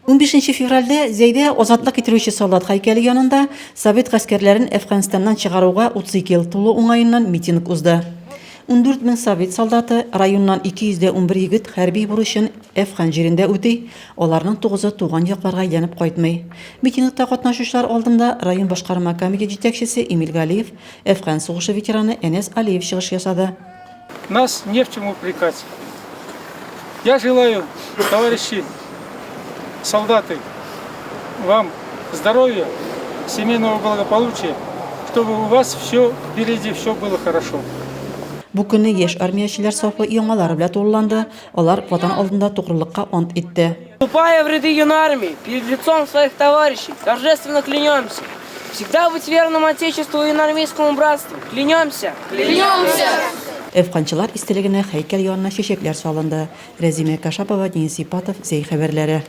Унбишенче февральдә Зәйдә Азатлык китерүче солдат һәйкәле янында совет гаскәрләрен Әфганстаннан чыгаруга 32 ел тулу уңаеннан митинг узды. 14 мең совет солдаты, районнан 211 егет хәрби бурычын Әфган җирендә үти, аларның тугызы туган якларга әйләнеп кайтмый. Митингта катнашучылар алдында район башкарма комитет җитәкчесе Эмиль Галиев, Әфган сугышы ветераны Әнәс Алиев чыгыш ясады. Нас не в чем упрекать. Я желаю, товарищи солдаты, вам здоровья, семейного благополучия, чтобы у вас все впереди все было хорошо. Бу көнне яшь армиячеләр сафы яңалары белән тулыланды, алар Ватан алдында тугрылыкка ант итте. Вступая в ряды юнармии, перед лицом своих товарищей, торжественно клянемся, всегда быть верным Отечеству и юнармейскому братству. Клянемся! Клянемся! Әфганчылар истәлегенә һәйкәл янына чәчәкләр салынды. Рәзимә Кашапова, Денис Ипатов, Зәй хәбәрләре.